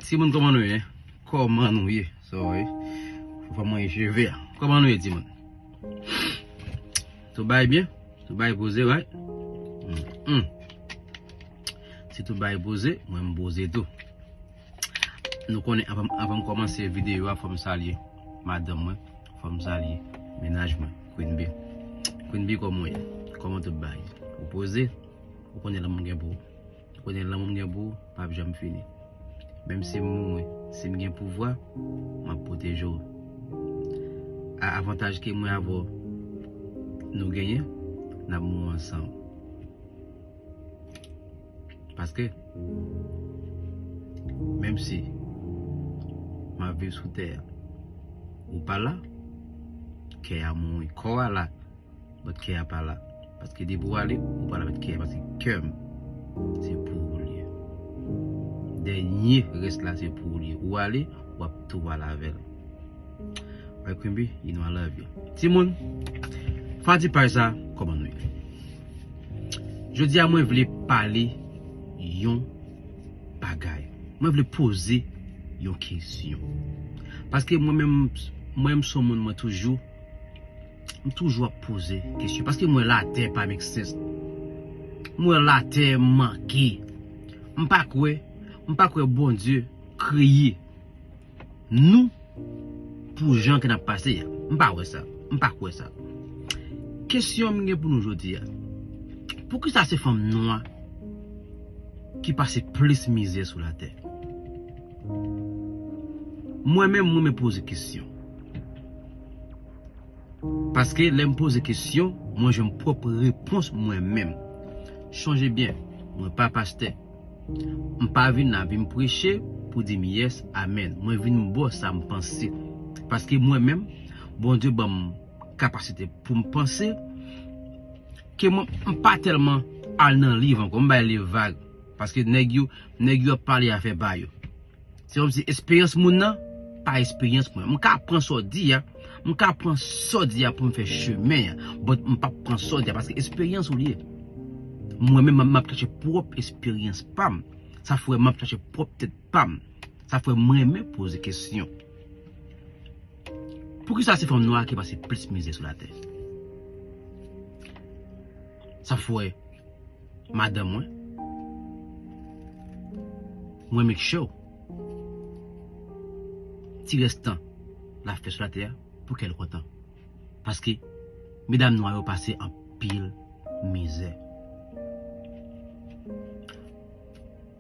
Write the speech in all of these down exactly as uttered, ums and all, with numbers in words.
Timoun, kòman nou ye? Kòman nou ye? Sorry. Fò mwen cheve a. Kòman nou ye, timoun? Tout bagay byen? Tout bagay poze, right? Mm. Si tout bagay poze, mwen m poze tou. Nou konnen, anvan, anvan m kòmanse videyo a, fò m salye madanm mwen, fò m salye mennaj mwen, Queen B. Queen B, kòman w ye? Kòman tout bagay? Ou poze? Ou konnen lanmou m gen pou ou. Ou konnen lanmou m gen pou ou p ap janm fini. Menm si m mouri, si m gen pouvwa, m ap pwoteje w. A avantaj ke mwen avè w nou genyen, n ap mouri ansanm. Paske, menm si m ap viv sou tè a, ou pa la, kè a mouri, kò a la, but kè a pa la. Paske depi w ale, ou pral avèk kè a, paske kè m, se pou ou l ye. Dènye rès la, se pou ou l ye. Ou ale, w ap tou ale avè l. Alright, Queen B, you know I love you. Timoun, fanatik paj sa, kòman nou ye? Jodi a, mwen vle pale yon bagay. Mwen vle poze yon kesyon. Paske mwen menm, mwen menm, se yon moun, mwen toujou, m toujou ap poze kesyon. Paske mwen latè pa make sense. Mwen latè manke. M pa kwè, m pa kwè Bondye kreye nou pou jan ke n ap pase a. M pa wè sa. M pa kwè sa. Kesyon m gen pou nou jodi a, poukisa se fanm nwa ki pase plis mizè sou latè? Mwen menm, mwen renmen poze kesyon. Paske lè m poze kesyon, mwen jwenn pwòp repons mwen menm. Chonje byen, mwen pa pastè. M pa vin la vin preche pou di m yes, amen. Mwen vin ba w sa m panse. Paske mwen menm, Bondye ban m kapasite pou m panse, ke mwen, m pa tèlman al nan liv ankò, m bay liv vag. Paske nèg yo, nèg yo ap pale afè pa yo. Se kòmsi esperyans moun nan pa esperyans mwen. M ka pran sa w di a, m ka pran sa w di a pou m fè chemen an, but m p ap pran sa w di a paske esperyans ou l ye. Mwen menm, m ap chache pwòp esperyans pa m. Sa fè m ap chache pwòp tèt pa m. Sa fè mwen renmen poze kesyon. Poukisa se fanm nwa ki pase plis mizè sou latè? Sa fè madanm mwen, mwen make sure ti rès tan l ap fè sou latè a pou kè l kontan. Paske medam nwa yo pase anpil mizè.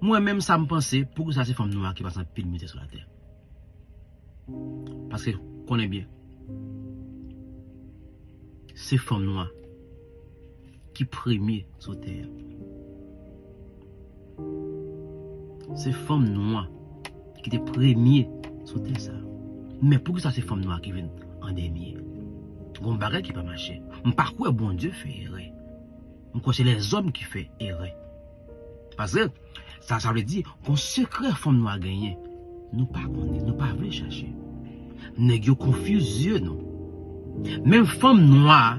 Mwen menm sa m panse, poukisa se fanm nwa ki pase anpil mizè sou latè? Paske konnen byen, se fanm nwa ki premye sou tè a. Se fanm nwa ki te premye sou tè sa. Men poukisa se fanm nwa ki vin an dènye? Gon bagay ki pa mache. M pa kwè Bondye fè erè. M kwè se lèzòm ki fè erè. Paske sa, sa vle di, gon sekrè fanm nwa genyen. Nou pa konnen, nou pa vle chache. Nèg yo confuse zye nou. Menm fanm nwa,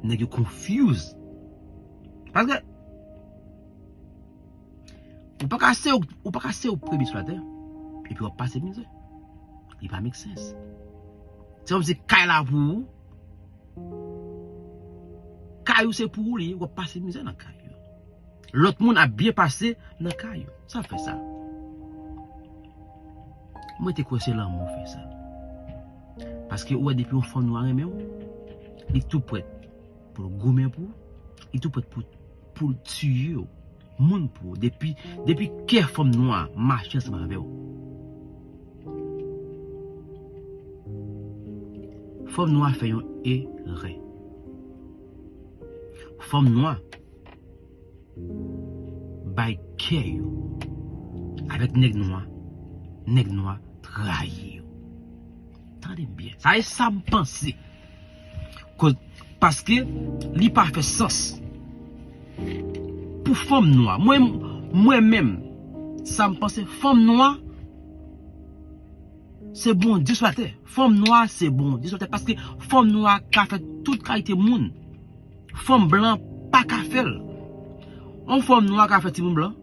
nèg yo confuse. Paske ou pa ka se ou, ou pa ka se ou premye sou latè, epi w ap pase mizè. Li pa make sense. Se kòmsi kay la pou ou. Kay ou se pou ou li ye, w ap pase mizè nan kay ou. Lòt moun ap byen pase nan kay ou. Sa fè sa? Mwen te kwè se lanmou fè sa. Paske ou wè depi yon fanm nwa renmen w, li tou prèt pou l goumen pou ou, li tou prèt pou, pou l tiye w, moun pou ou. Depi, depi kè fanm nwa mache ansanm avè w. Fanm nwa fè yon erè. Fanm nwa bay kè yo avèk nèg nwa. Nèg nwa trayi yo. Tande m byen. Sa e sa m panse. Koz, paske li pa fè sans pou fanm nwa. Mwen, mwen menm, sa m panse, fanm nwa se Bondye sou latè. Fanm nwa se Bondye sou latè. Paske fanm nwa ka fè tout kalite moun. Fanm blan pa ka fè l. Yon fanm nwa ka fè timoun blan.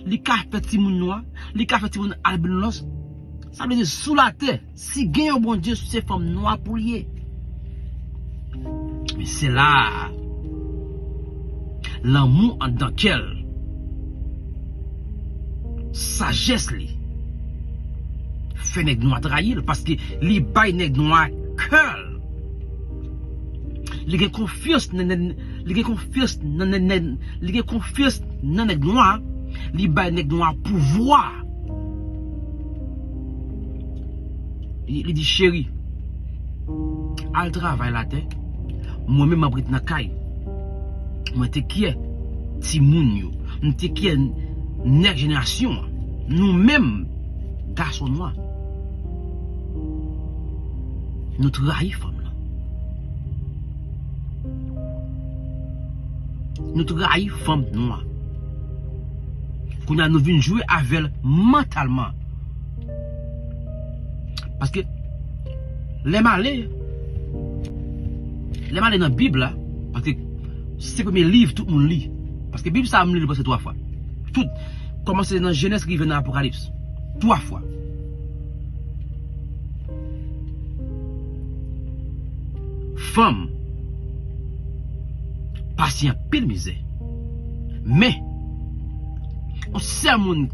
Li ka fè timoun nwa, li ka fè timoun albinos. Sa vle di sou latè, si gen yon Bondye, se fanm nwa pou l ye. Men se la a, lanmou anndan kè l, sajès li, fè nèg nwa trayi l, paske li bay nèg nwa kè l. Li gen konfyans nan, nan, li gen konfyans nan, nan, nan, li gen konfyans nan nèg nwa, li bay nèg nwa pouvwa. Li, li di, cheri, al travay latè, mwen menm m ap ret nan kay. Mwen te kyè timoun yo, m te kyè nèg jenerasyon an. Nou menm, gason nwa, nou trayi fanm lan. Nou trayi fanm nwa. Kounye a nou vin jwe avè l mantalman. Paske lè m ale, lè m ale nan Bib la, paske se premye liv tout moun li. Paske Bib sa a, m li l prèske twa fwa. Tout, kòmanse nan Jenèz rive nan Apokalips. Twa fwa. Fanm pase anpil mizè. Men, yon sèl moun,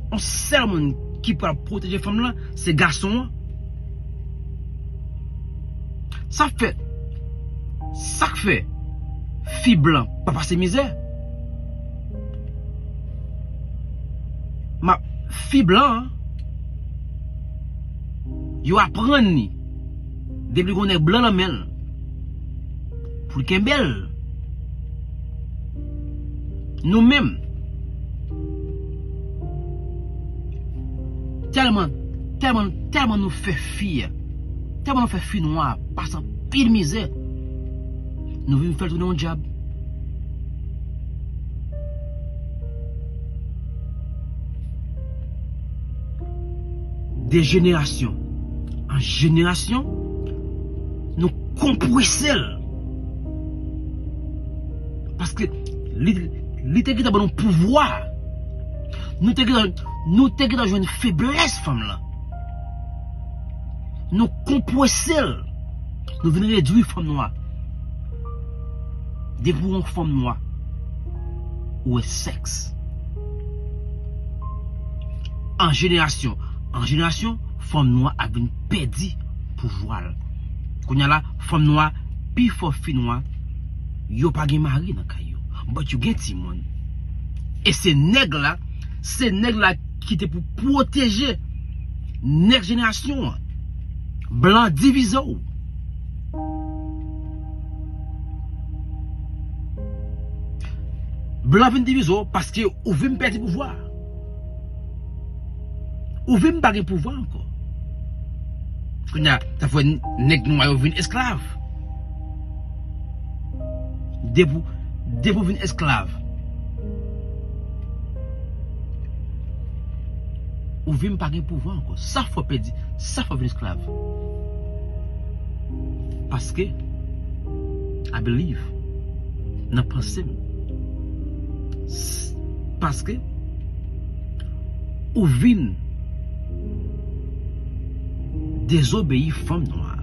yon sèl moun ki pral pwoteje fanm lan, se gason an. Sa fè, sa k fè fi blan pa pase mizè? Ma, fi blan an, yo aprann li, depi li gen yon nèg blan nan men l, pou l kenbe l. Nou menm, tèlman, tèlman, tèlman nou fè fi a, tèlman nou fè fi nwa a pase anpil mizè, nou vin fè l tounen yon dyab. De jenerasyon an jenerasyon, nou konpwese l. Paske li, li te gentan ban nou pouvwa. Nou te gentan, nou te gentan jwenn feblès fanm lan. Nou konpwese l. Nou vin redwi fanm nwa. Depi w yon fanm nwa, ou wè sèks. An jenerasyon, an jenerasyon, fanm nwa ap vin pèdi pouvwa l. Kounye a la, fanm nwa, pifò fi nwa, yo pa gen mari nan kay yo. But yo gen timoun. E se nèg la, se nèg la ki te pou pwoteje nèg jenerasyon an. Blan divize w. Blan vin divize w paske ou vin pèdi pouvwa. Ou vin pa gen pouvwa ankò. Kounye a, sa fè nèg nwa yo vin esklav. Depi, depi w vin esklav, ou vin pa gen pouvwa ankò. Sa fè w pèdi, sa fè w vin esklav. Paske, I believe, nan panse m, s-, paske ou vin dezobeyi fanm nwa.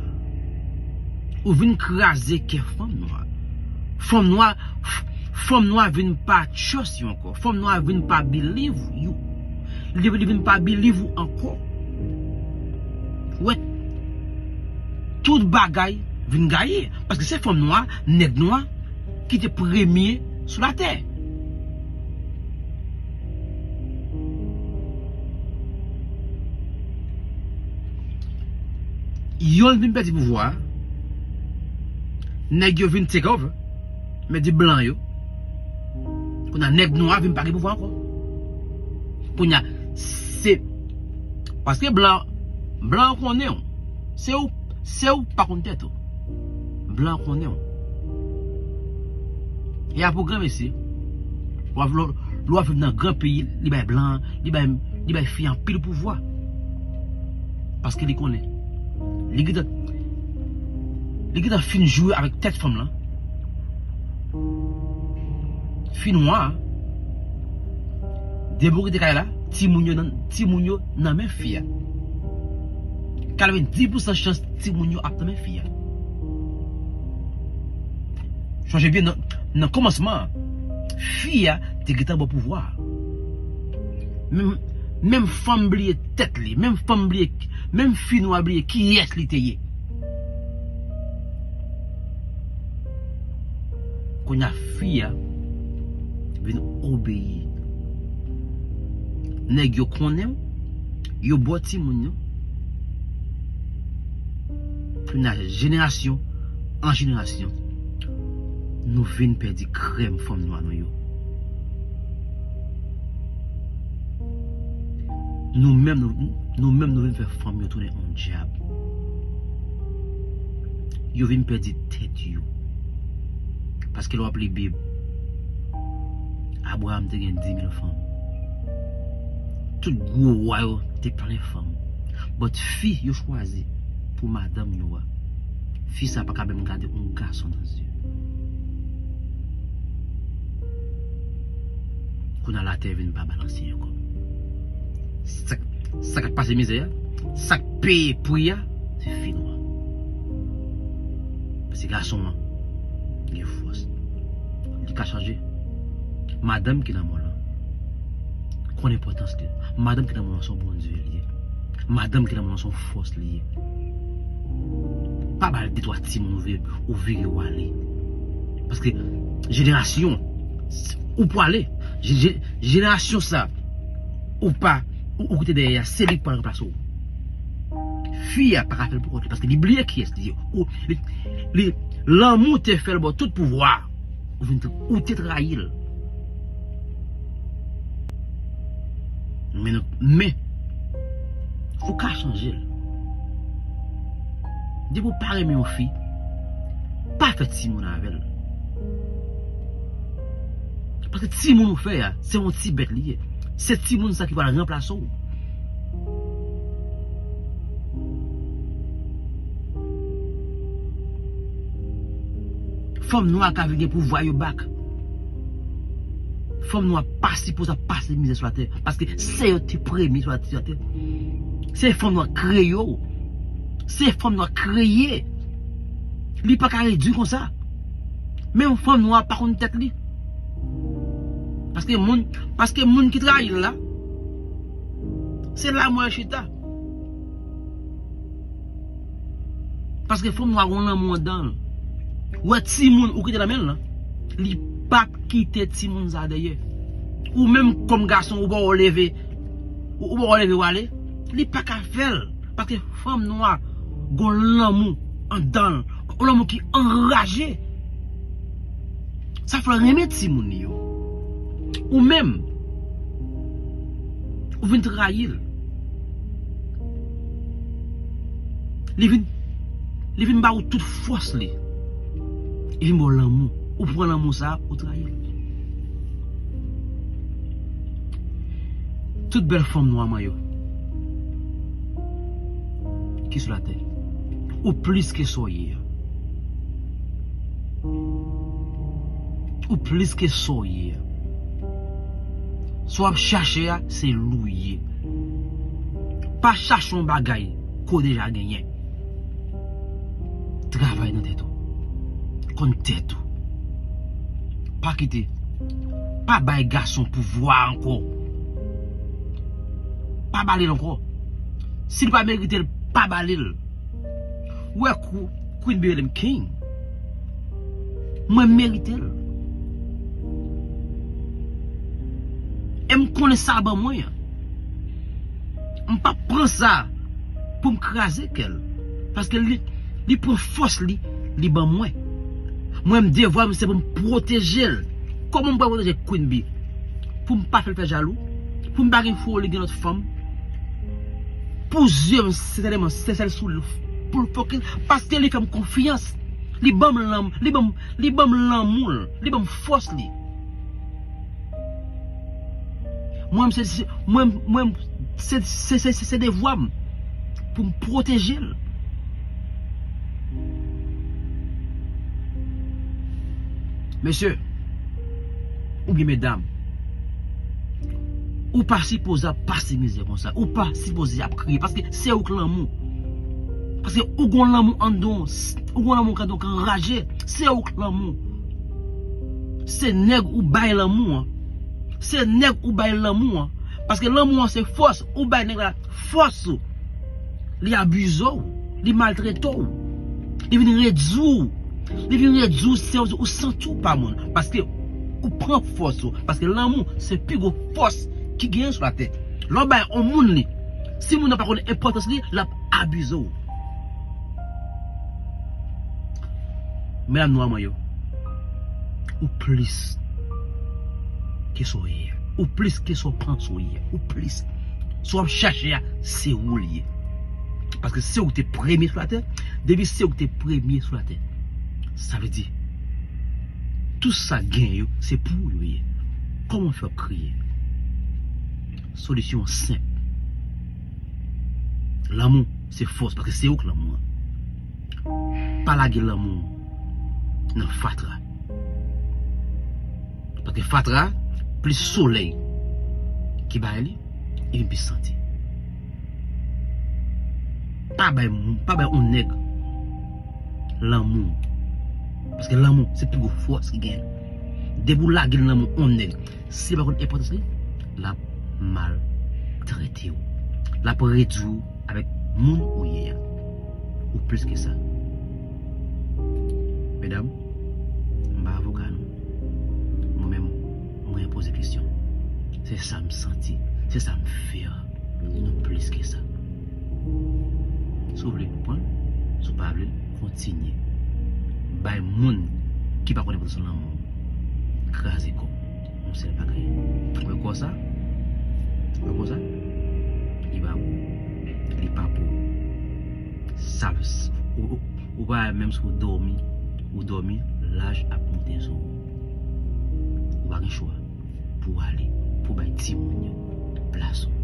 Ou vin kraze kè fanm nwa. Fanm nwa, f-, fanm nwa vin pa trust you ankò. Fanm nwa vin pa believe you. Li, li vin pa believe ou ankò. Ou wè, tout bagay vin gaye. Paske se fanm nwa, nèg nwa, ki te premye sou latè. Yo vin pèdi pouvwa. Nèg yo vin take over. Men di blan yo. Kounye a nèg nwa vin pa gen pouvwa ankò. Kounye a, se, paske blan, blan konnen w. Se ou, se ou pa konn tèt ou. Blan konnen w. E a pou gran mesye. W ap, lè w ap viv nan gran peyi, li bay blan, li bay, li bay fi anpil pouvwa. Paske li konnen. Li gentan, li gentan fin jwe avèk tèt fanm lan. Fi nwa, Depi w kite kay la, timoun yo nan, timoun yo nan men fi a. Katrevenndis pousan chans timoun yo ap nan men fi a. Sonje byen, nan, nan kòmansman an, fi a te gentan bò pouvwa a. Menm, menm fanm bliye tèt li, menm fanm bliye, menm fi nwa bliye kiyès li te ye. Kounye a, fi a vin obeyi. Nèg yo konnen w, yo ba w timoun yo. Kounye a, jenerasyon an jenerasyon, nou vin pèdi krèm fanm nwa nou yo. Nou menm, nou, nou menm, nou vin fè fanm yo tounen yon dyab. Yo vin pèdi tèt yo. Paske lè w ap li Bib, Abraram te gen dimil fanm. Tout gwo wa yo te plen fanm. But fi yo chwazi pou madanm yo a, fi sa pa ka menm gade yon gason nan zye. Kounye a latè vin pa balanse ankò. Sa, sa k ap pase mizè a, sa k peye pri a, se fi nwa. Paske gason an gen fòs. Li ka chanje. Madanm ki nan men w lan konn enpòtans li. Madanm ki nan men w lan se yon Bondye li ye. Madanm ki nan men w lan se yon fòs li ye. Pa ba l de twa timoun ou vire, ou vire w ale. Paske jenerasyon ou pwale, je- je- jenerasyon sa ou pa, ou, ou kite dèyè a, se li k pral ranplase w. Fi a pa ka fè l pou kont li, paske li bliye kiyès li ye. Ou, li, li, lanmou te fè l ba w tout pouvwa. Ou vin, ou te trayi l. Men, men, ou ka chanje l. Depi w pa renmen yon fi, pa fè timoun avè l. Paske timoun ou fè a, se yon ti bèt li ye. Se timoun sa ki pral ranplase w. Fanm nwa ka vin gen pouvwa yo back. Fanm nwa pa sipoze ap pase mizè sou latè. Paske se yo te premye sou latè. Se fanm nwa kreye w. Se fanm nwa kreye. Li pa ka redui konsa. Menm fanm nwa pa konn tèt li. Paske moun, paske moun ki trayi l la, se la mwen chita. Paske fanm nwa gon lanmou andan l. Ou wè timoun ou kite nan men l lan, li p ap kite timoun sa dèyè. Ou menm kòm gason ou ba w leve, ou, ou ba w leve w ale, li pa ka fè l. Paske fanm nwa gon lanmou andan l, yon lanmou ki anraje. Sa fè l renmen timoun li yo. Ou menm, ou vin trayi l. Li vin, li vin ba ou tout fòs li. Li vin ba w lanmou. Ou pran lanmou sa, ou trayi l. Tout bèl fanm nwa mwen yo ki sou latè, ou plis ke sa w ye a. Ou plis ke sa w ye a. Sa w ap chache a, se li w ye. Pa chache yon bagay ke w deja genyen. Travay nan tèt ou. Konn tèt ou. Pa kite. Pa bay gason pouvwa ankò. Pa ba li l ankò. Si l pa merite l, pa ba li l. Ou wè kou Queen Bee rele m king. Mwen merite l. E m konnen sa l ban mwen an. M p ap pran sa pou m kraze kè l. Paske li, li pran fòs li, li ban mwen. Mwen, m devwa m se pou m pwoteje l. Kòman m pral pwoteje Queen Bee? Pou m pa fè l fè jalou? Pou m pa gen foli gen lòt fanm? Pou zye m, se sèlman, se sèl sou li pou l fokis, paske li fè m konfyans. Li ban m lanm, li ban m, li ban m lanmou l, li ban m fòs li. Mwen, se, se, mwen, mwen, se, se, se, se, se devwa m pou m pwoteje l. Mesye, oubyen medam, Ou pa sipoze ap pase mizè konsa. Ou pa sipoze ap kriye. Paske se ou k lanmou. Paske ou gon lanmou anndan w. Ou gon lanmou k anndan w k anraje. Se ou k lanmou. Se nèg ou bay lanmou an. Se nèg ou bay lanmou an. Paske lanmou an se fòs. Ou bay nèg la fòs ou. Li abize w. Li maltrete w. Li vin redui w. Li vin redui w, se ou santi w pa moun. Paske ou pran fòs ou. Paske lanmou se pi gwo fòs ki genyen sou latè. Lè w bay yon moun li, si moun nan pa konn enpòtans li, l ap abize w. Medam nwa mwen yo, ou plis ke sa w ye a. Ou plis ke sa w panse w ye a. Ou plis. Sa w ap chache a, se ou l ye. Paske se ou ki te premye sou latè. Depi se ou ki te premye sou latè, sa vle di tout sa gen yo, se pou ou yo ye. Kòman fè w ap kriye? Solisyon an senp. Lanmou se fòs, paske se ou k lanmou an. Pa lage lanmou nan fatra. Paske fatra, plis solèy ki bay li, e vin pi santi. Pa bay moun, pa bay yon nèg lanmou. Paske lanmou, se pi gwo fòs ki gen. Depi w lage l nan men yon nèg, si li pa konn enpòtans li, l ap maltrete w. L ap redui w avèk moun ou ye a. Ou plis ke sa. Medam, m pa avoka non. Mwen menm, mwen poze kesyon. Se sa m santi, se sa m fè. Nou plis ke sa. Si w vle, pran l. Si w pa vle, kontinye. Bay moun ki pa konn enpòtans lanmou kraze kò w. Yon sèl bagay. Ou wè kò sa? Ou wè kò sa? Li pa pou ou. Li pa pou ou. Sa, ou, ou, ou pa menm si w dòmi, ou dòmi, laj ap monte sou ou. Ou pa gen chwa pou w ale, pou w bay timoun yo plas ou.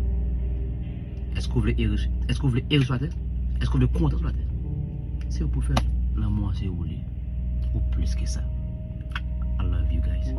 Èske w vle ere, èske w vle ere sou latè? Èske w vle kontan sou latè? Se ou pou fè l. Lanmou an se ou li. Ou plis ke sa. I love you guys.